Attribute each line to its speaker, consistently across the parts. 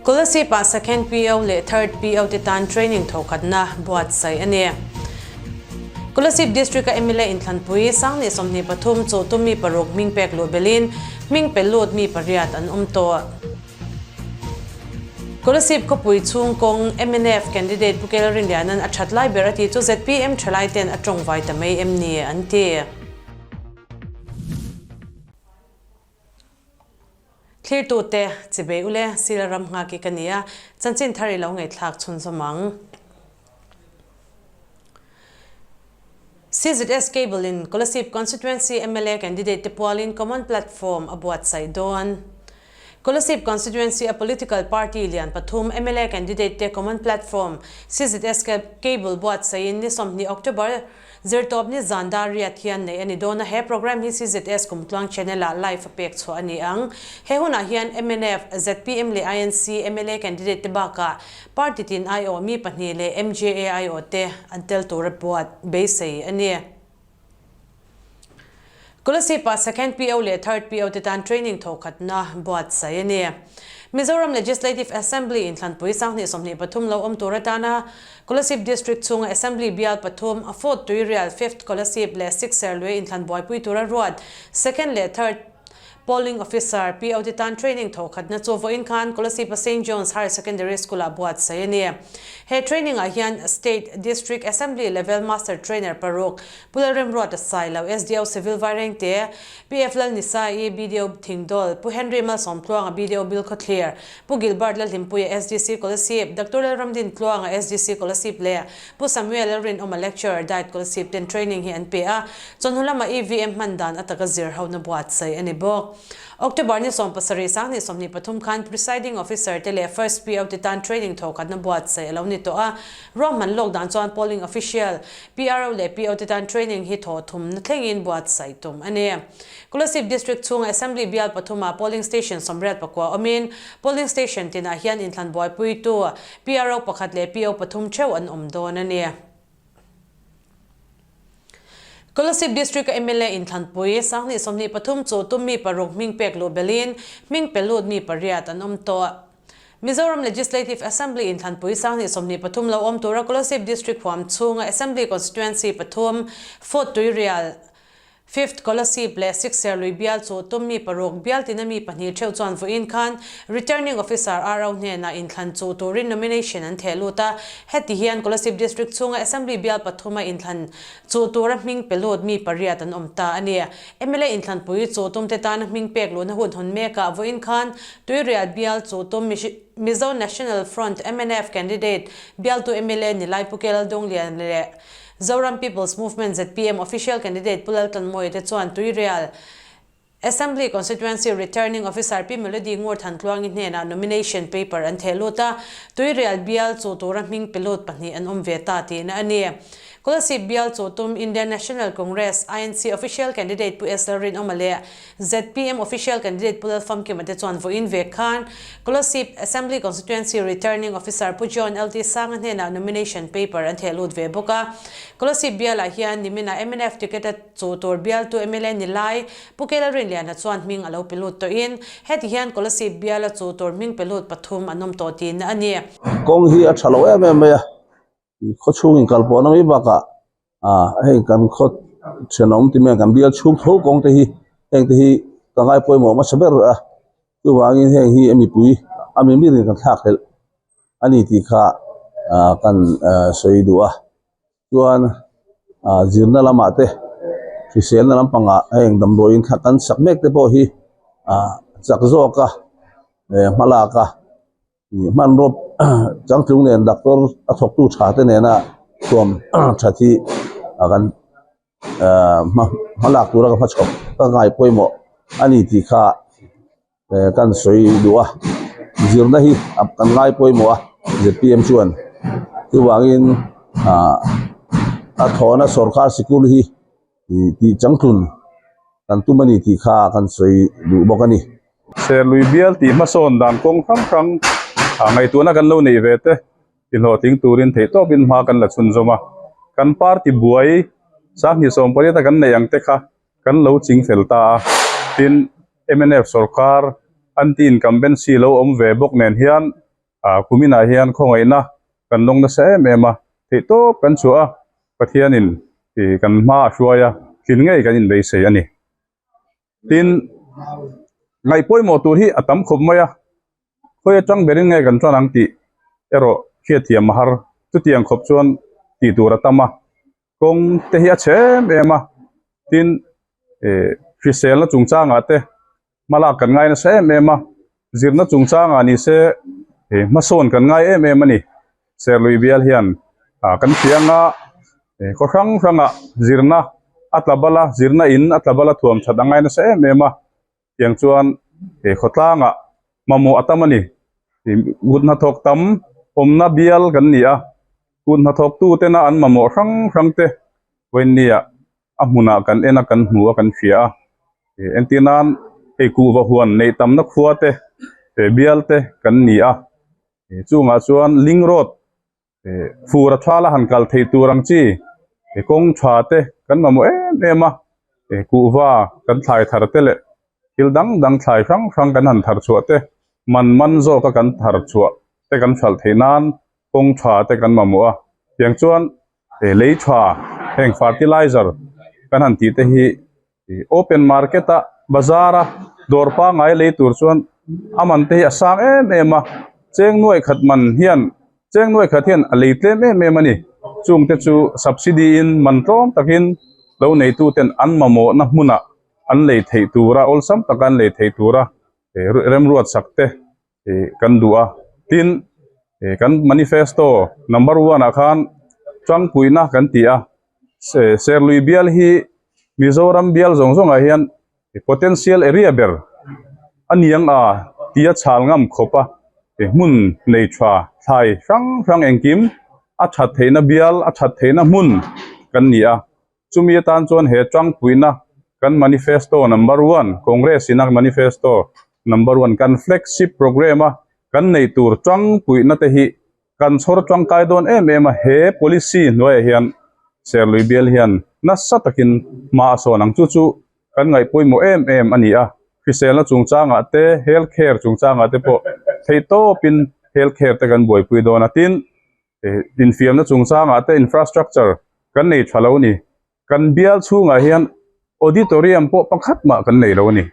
Speaker 1: Kolasib-ah Second PO leh Third PO te tan training thawhkhatna buatsaih a ni. Kolasib District-a mla inthlanpui Sanghnih 23 chu tum mi paruk hming pek luh belhin hming pe lut mi pariat an awm tawh. Kolasib khawpui chhung kawng mnf candidate Pu Kel Rinliana'n a that lai ber a tih chu zpm thalai ten a tawngvai ta mai em ni an ti. Thlirtute, Chibei ule, Sila ram nghak i ka ni a, chanchin thar i lo ngaihthlak chhunzawm ang. CZS Cable in Kolasib Constituency mla candidate te pualin Common Platform a buatsaih dawn. Kolasib Constituency a political party lian pathum mla candidate te Common Platform CZS Cable buatsaihin ni 20 October Zirtawp ni zan dar riat hian neih a ni dawn a, he programme hi CZS Kumtluang Channel ah live a pek chhuah a ni ang. He hunah hian mnf, zpm leh INC mla candidate te bakah party tin aiawh mi pahnih leh MJA aiawh te an tel tura buat beisei a ni. Kolasib-ah Second PO leh Third PO te tan training thawhkhatna buatsaih a ni. Mizoram Legislative Assembly inthlanpui 2023 lo awm tur atana Kolasib District chhunga Assembly bial pathum, a fourth Tuirial, fifth Kolasib leh sixth Serlui inthlan buaipui tura ruat Second leh Third Polling Officer, PO te tan training thawhkhatna chu vawiin khan Kolasib-a Saint John's Higher Secondary School-ah buatsaih a ni. He training-ah hian State, District, Assembly level Master Trainer paruk, Pu Lalremruata Sailo, SDO Civil Vairengte, PF Lalnisaii, BDO Thingdawl, Pu Henry Malsawmtluanga, BDO Bilkhawthlir, Pu Gilbert Lalhlimpuia, SDC Kolasib, Doctor Lalramdin Tluanga, SDC Kolasib leh Pu Samuel Lalrinawma, Lecturer, Diet Kolasib ten training hi an pe a, chawhnu lama EVM hman dan a taka zir hona buatsaih a ni bawk. October ni 17 2023 khan Presiding Officer te leh First PO te tan training thawhkhatna buatsaih a lo ni tawh a, ruahman lawk dan chuan Polling Official, PRO leh PO te tan training hi thawh thumna thlengin buatsaih tum a ni. Kolasib District chhunga Assembly bial pathuma Polling Station 89 awmin, Polling Station tinah hian inthlan buaipuitu PRO pakhat leh PO pathum theuh an awm dawn a ni. Kolasib District-a mla inthlanpui 2023 chu tum mi paruk hming pek luh belhin hming pe lut mi pariat an awm tawh. Mizoram Legislative Assembly inthlanpui 2023 lo awm tura Kolasib District huam chhunga Assembly Constituency pathum, Fourth Tuirial, Fifth Kolasib leh Sixth Serlui bial chu tum mi paruk bial tina mi pahnih theuh chuan vawiin khan Returning Officer RO hnenah inthlan chuh turin nomination an theh lut a. Heti hian Kolasib District chhunga Assembly bial pathuma inthlan chuh tura hming pe lut mi pariat an awm ta a ni. Mla inthlanpui chuh tumte tana hming pek luhna hun hawn mekah vawiin khan Tuirial bial chuh tum Mizo National Front, mnf, candidate bialtu mla Nilai Pu Kelaldawnglian leh Zoram People's Movement, zpm, official candidate Pu Laltlanmawia te chuan Tuirial Assembly Constituency Returning Officer Pi Melody Ngurthantluangi hnenah nomination paper an theh lut a, Tuirial bial chu tura hming pe lut pahnih an awm ve ta tihna a ni. Kolasib bial chu tum Indian National Congress, INC, official candidate Pu S Lalrinawma leh Zpm official candidate Pu Lalfamkima te chuan vawiin vek khan Kolasib Assembly Constituency Returning Officer Pu John LT Sanga hnenah nomination paper an theh lut ve bawk a. Kolasib bialah hian niminah mnf ticket a chuh tur bialtu mla ni lai Pu Kela Rinliana chuan hming a lo pe lut tawhin heti hian Kolasib biala chuh tur hming pe lut pathum an awm tawh tihna a ni.
Speaker 2: Kawng hi a tha lo em em mai a, khawchhung inkalpawhna mai bakah ah heng kan khaw thenawm ti mai kan bial chhung tho kawng te hi heng te hi ka ngai pawimawh hmasa ber a chuvangin heng hi a mipui a mi mirin kan thlak hlelh a ni tih kha ah kan ah sawi duh a chuan ah zirna lamah te hriselna lampangah heng damdawiin thla kan sak mek te pawh hi ah chak zawk a eh hmalak a. Hmanraw changtlung nen doctor a thawktu tha te nena thuam that hi a kan hma lak tura ka hmachhawp ka ngai pawimawh a ni tih kha kan sawi duh a, zirna hi kan ngai pawimawh a zpm chuan chuvangin a thawhna sawrkar sikul hi tih changtlun kan tum a ni tih kha kan sawi duh bawk a ni.
Speaker 3: Serlui bial tih hmasawn dan kawng hrang hrang ah ngaihtuahna kan lo neih ve te tihlawhtling turin theihtawpin hma kan la chhunzawm a, kan party buai 2018 a kan neih ang te kha kan lo ching fel ta a, tin mnf sorkar anti-incumbency lo awm ve bawk nen hian. Kuminah hian khawngaihna kan lawng nasa em em a, theihtawp kan chhuah a, Pathianin kan hma a hruai a, tlin ngei kan inbeisei a ni. Tin, ngaih pawimawh tur hi a tam khawp mai a, khawi atang berin nge kan tan ang tih erawh hriatthiam a har. Chutiang khawp chuan tih tur a tam a, kawng te hi a chhe em em a, tin eh hriselna chungchangah te hmalak kan ngai nasa em em a, zirna chungchangah ni se eh hmasawn kan ngai em em a ni. Serlui bial hian ah kan hria anga eh khaw hrang hrangah zirna a tla bal a, zirna in a tla bal a thuam that a ngai nasa em em a, tiang chuan eh khawtlangah mamawh a tam a ni. Kut hnathawk tam awmna bial kan ni a, kut hnathawk tu tena an mamawh hrang hrang te vawiinnia a hmunah kan en a kan hmu a kan hria a entir nan hei kuhva huan neih tamna khua te bial te kan ni a chungah chuan link road fur a thala han kal thei tur ang chi kawng tha te kan mamawh em em a kuhva kan thlai thar te leh thil dang dang thlai hrang hrang kan han thar chhuah te man man zawk a kan thar chhuah te kan hralh theih nan kawng tha te kan mamawh a tiang chuan lei tha heng fertilizer kan han tih te hi open market a bazar a dawr pangai lei tur chuan a man te hi a sang em em a cheng nuai khat man hian cheng nuai khat hian a lei tlem em em a ni chung te chu subsidy in man tlawm takin lo neitu ten an mamawh na hmunah an lei theih tura awlsam taka an lei theih tura remruat sak te kan duh a tin kan manifesto number one ah khan tangpuina kan ti a serlui bial hi Mizoram bial zawng zawng ah hian potential area ber a niang a tia chhal ngam khawp a hmun nei tha thlai hrang hrang engkim a that theihna bial a that theihna hmun kan ni a. Chumi atan chuan he tangpuina kan manifesto number one, Congress ina manifesto number one, kan flagship programme a kan neih tur tangpuina te hi kan chhawr tangkai dawn em em a, he policy hnuaiah hian Serlui bial hian nasa takin hma a sawn ang. Chu chu kan ngaih pawimawh em em a ni a, hriselna chungchangah te, health care chungchangah te pawh theihtawpin health care te kan buaipui dawn a, tin Infiamna chungchangah te infrastructure kan nei tha lo a ni. Kan bial chhungah hian auditorium pawh pakhat mah kan nei lo a ni.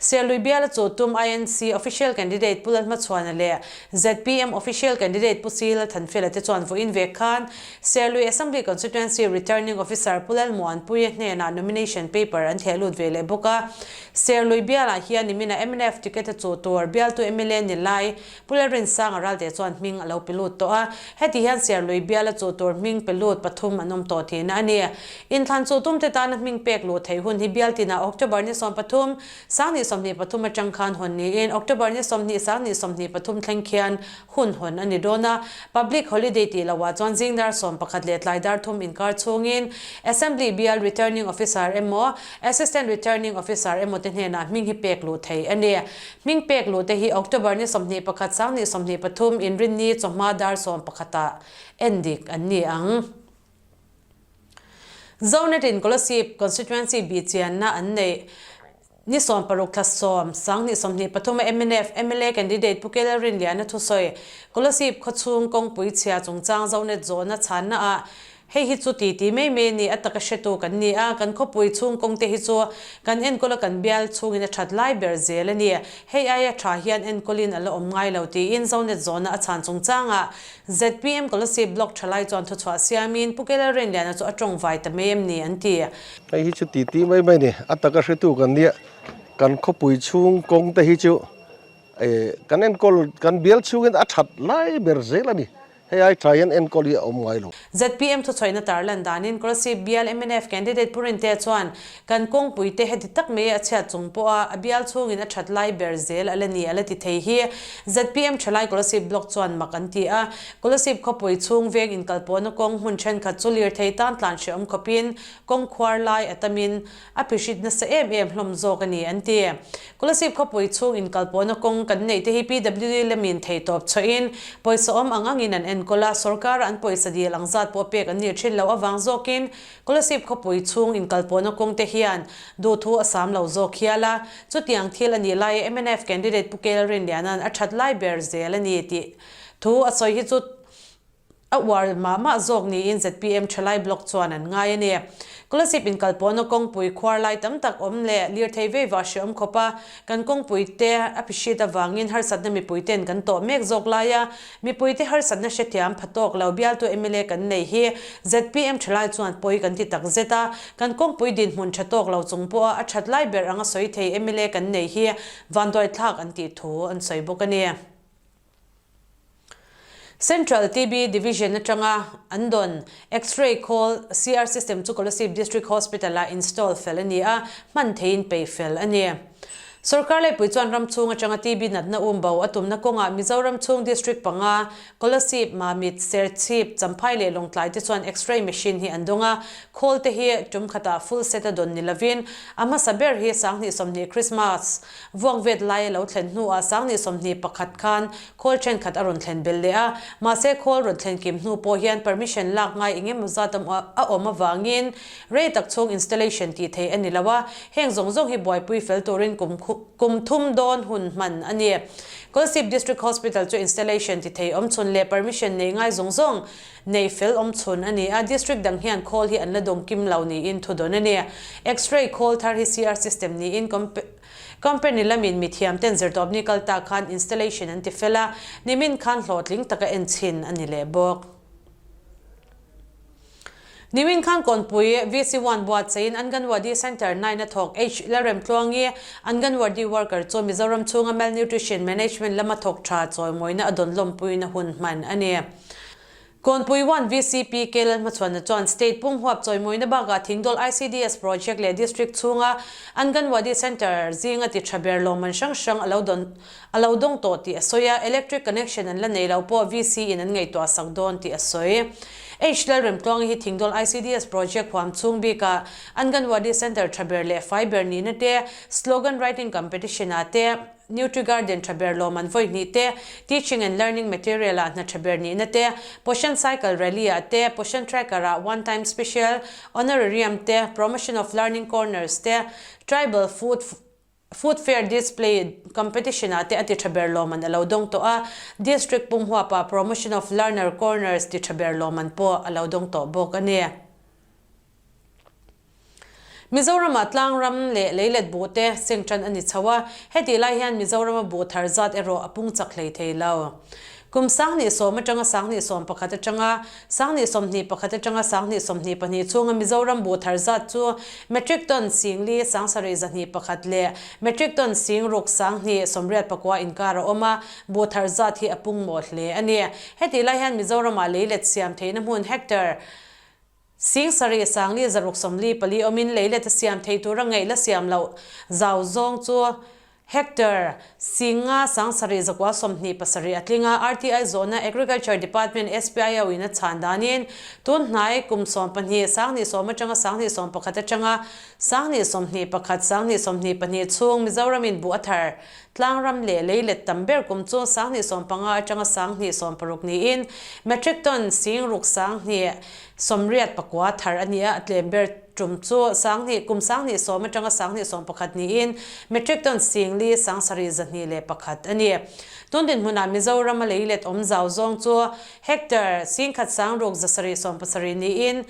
Speaker 1: Serlui biala chu tum INC official candidate Pu Lalhmachhuana leh zpm official candidate Pu Sila Thanfela te chuan vawiin vek khan Serlui Assembly Constituency Returning Officer Pu Lalmuanpuia hnenah nomination paper an theh lut ve leh bawk a. Serlui bialah hian nimina mnf ticket a chuh tur bialtu mla ni lai Pu Lalrinsanga Ralte chuan hming a lo pe lut tawh a, heti hian Serlui biala chuh tur hming pe lut pathum an awm tawh tihna a ni. Inthlan chuh tumte tana hming pek luh theih hun hi bial tinah October ni 13, 2023 atang khan hawn niin October ni 20, 2023 thleng khian hun hawn a ni dawn a. Public Holiday tih lohah chuan zing dar 11 leh tlai dar thum inkar chhungin Assembly bial Returning Officer emaw Assistant Returning Officer emaw te hnenah hming hi pek luh theih a ni. Hming pek luh te hi October ni 21 2023 Inrinni chawhma dar 11 ah en dik an ni ang. Zonet in Kolasib Constituency bih chianna an neih ni 16 thla 10 2023 a mnf mla candidate Pu Kel Rinliana thusawi Kolasib khawchhung kawngpui chhia chungchang Zonet zawhna chhanna ah Hei hi chu ti ti mai mai a ni, a taka hretu kan ni a, kan khawpui chhung kawng te hi chu kan enkawl a kan bial chhungin a that lai ber zel a ni. Hei aia tha hian enkawlin a la awm ngai lo tiin Zonet zawhna a chhan chungchangah zpm Kolasib Block thalai chuan thuchhuah siamin Pu Kela Rinliana chu a tawng vai ta mai em ni an ti.
Speaker 4: Hei hi chu ti ti mai mai a ni, a taka hretu kan nia, kan khawpui chhung kawng te hi chu kan enkawl kan bial chhungin a that lai ber zel a ni. Hei ai tha hian enkawl hi a awm ngai lo.
Speaker 1: Zpm thuchhuahna tarlan danin Kolasib bial mnf candidate Pu Rintea chuan kan kawngpui te heti tak mai a chhiat chung pawha a bial chhungin a that lai ber zel a la ni a la ti thei hi zpm thalai Kolasib block chuan mak an ti a. Kolasib khawpui chhung veng inkalpawhna kawng hmun thenkhat chu lirthei tan tlan hrehawm khawpin kawng khuar lai a tamin A phihrit nasa em em hlawm zawk a ni an ti. Kolasib khawpui chhung inkalpawhna kawng kan neih te hi PWD lamin thei tawp chhuahin pawisa awm ang angin an enkawl. enkawl a, sorkara an pawisa dil ang zat pawh pek an nih thin loh avang zawkin Kolasib khawpui chhung inkalpawhna kawngte hian duhthu a sam lo zawk hial a, chutiang thil a nih laia mnf candidate Pu Kel Rinliana'n a that lai ber zel a ni tih thu a sawi hi chu a uar mah mah zawk niin zpm thalai block chuan an ngai a ni. Kolasib inkalpawhna kawngpui khuar lai tam tak awm leh lirthei veiva hreawm khawp a, kan kawngpui te a phihrit avangin harsatna mipui ten kan tawh mek zawk lai a, Mipuite harsatna hrethiam pha tawk lo bialtu mla kan nei hi zpm thalai chuan pawi kan ti tak zet a, kan kawngpui dinhmun tha tawk lo chung pawha a that lai ber anga sawi thei mla kan nei hi vanduaithlak an tih thu an sawi bawk a ni. Central TB Division atanga an dawn X-ray khawl CR system chu Kolasib District Hospital-ah install fel a ni a, hman theiin pei fel a ni. Sorkar Laipui chuan ram chhung atanga TB natna um bo a tumna kawngah Mizoram chhung district panga, Kolasib, Mamit, Serchhip, Champhai leh Lawngtlai te chuan X-ray machine hi an dawng a, khawl te hi tum khatah full set a dawn ni lovin a hmasa ber hi 2020 Christmas vuak vet lai a lo thlen hnuah 2021 khan khawl thenkhat a rawn thlen belh leh a, mahse khawl rawn thlen kim hnu pawh hian permission lak ngai eng emaw zat a awm avangin Rei tak chhung installation tih theih a ni lo a, heng zawng zawng hi buaipui fel turin kum kum thum dawn hun hman a ni. Kolasib District Hospital chu installation ti thei awm chhun leh permission nei ngai zawng zawng nei fel awm chhun a ni a, district dang hian khawl hi an la dawng kim lo niin thu dawn a ni. X-ray khawl thar hi CR system niin company lamin mithiam ten zirtawpni kal ta khan installation an ti fel a, nimin khan hlawhtling taka enchhin a ni leh bawk. Nimin khan Kawnpui VC One buatsaiin Anganwadi Centre nine a thawk H Lalremtluangi, Anganwadi worker chu Mizoram chhunga malnutrition management lama thawk tha chawimawina a dawn lawmpuina hun hman a ni. Kawnpui One VCP K Lalhmachhuana chuan State pum huap chawimawina bakah Thingdawl ICDS project leh District chhunga Anganwadi Centre zinga ti tha ber lawmman hrang hrang a lo dawn a lo dawng tawh tih a sawi a, electric connection an la nei lo pawh VC in an ngaihtuah sak dawn tih a sawi. H Lalremtluangi hi Thingdawl ICDS project huam chhung bikah Anganwadi Centre tha ber leh fai ber nihna te, slogan writing competition ah te, Nutri Garden tha ber lawm an vawi hnih te, teaching and learning material ah hna tha ber nihna te, Poshan Cycle Rally ah te, Poshan Tracker ah one time special honorarium te, promotion of learning corners te, tribal food Food Fair Display Competition ah te a ti tha ber lawmman a lo dawng tawh a, District pum huapah Promotion of Learner Corners ti tha ber lawmman pawh a lo dawng tawh bawk a ni. Mizoramah tlangram leh leilet buh te seng tan a ni chho a, hetih lai hian Mizorama buh thar zat erawh a pung chak hlei thei lo. Kum 2010 atanga 2011 atanga 2021 atanga 2022 chhunga Mizoram buh thar zat chu metric ton 4,000 721 leh metric ton 6,000 2,089 inkar a awm a, buh thar zat hi a pung mawh hle a ni. Hetih lai hian Mizoramah leilet siam theihna hmun hectare 7,000 644 awmin leilet a siam thei tura ngaih la siam loh zau zawng chu Hectare 5,000 727 a tling a, RTI zawhna Agriculture Department SPIO in a chhan danin tun hnai kum 12 2010 atanga 2011 atanga 2021 2022 chhung Mizoram in buh a thar tlangram leh leilet tam ber kum chu 2015 atanga 2016 niin metric ton 6,000 89 thar a ni a, a tlem ber Tum chu 2000 kum 2010 atanga 2011 niin metric ton 4,000 721 a ni. Tun dinhmunah Mizoram a leilet awm zau zawng chu hectare 1,670 niin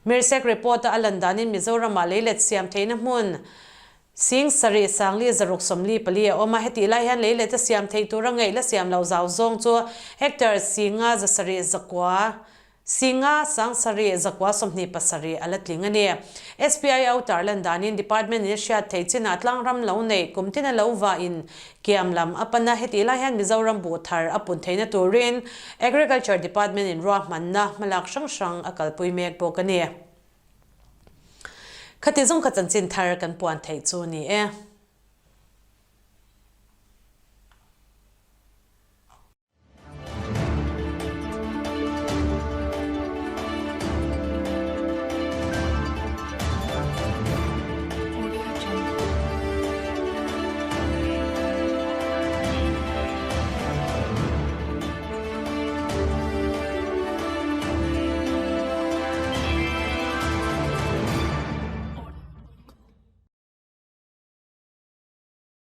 Speaker 1: Mirsec report-a a lan danin Mizoramah leilet siam theihna hmun 7,464 a awm a, hetih lai hian leilet a siam theih tura ngaih la siam lo zau zawng chu hectare 5,700 Singa 7,927 a la tling a ni. SPIO tarlan danin Department in a hriat theih chinah tlangram lo neih kum tin a lo vah in kiam lam a pan a, hetih lai hian Mizoram buh thar a pun theihna turin Agriculture Department in ruahmanna hmalak hrang hrang a kalpui mek bawk a ni. Khati zawng kha chanchin thar kan puan theih chu ni e.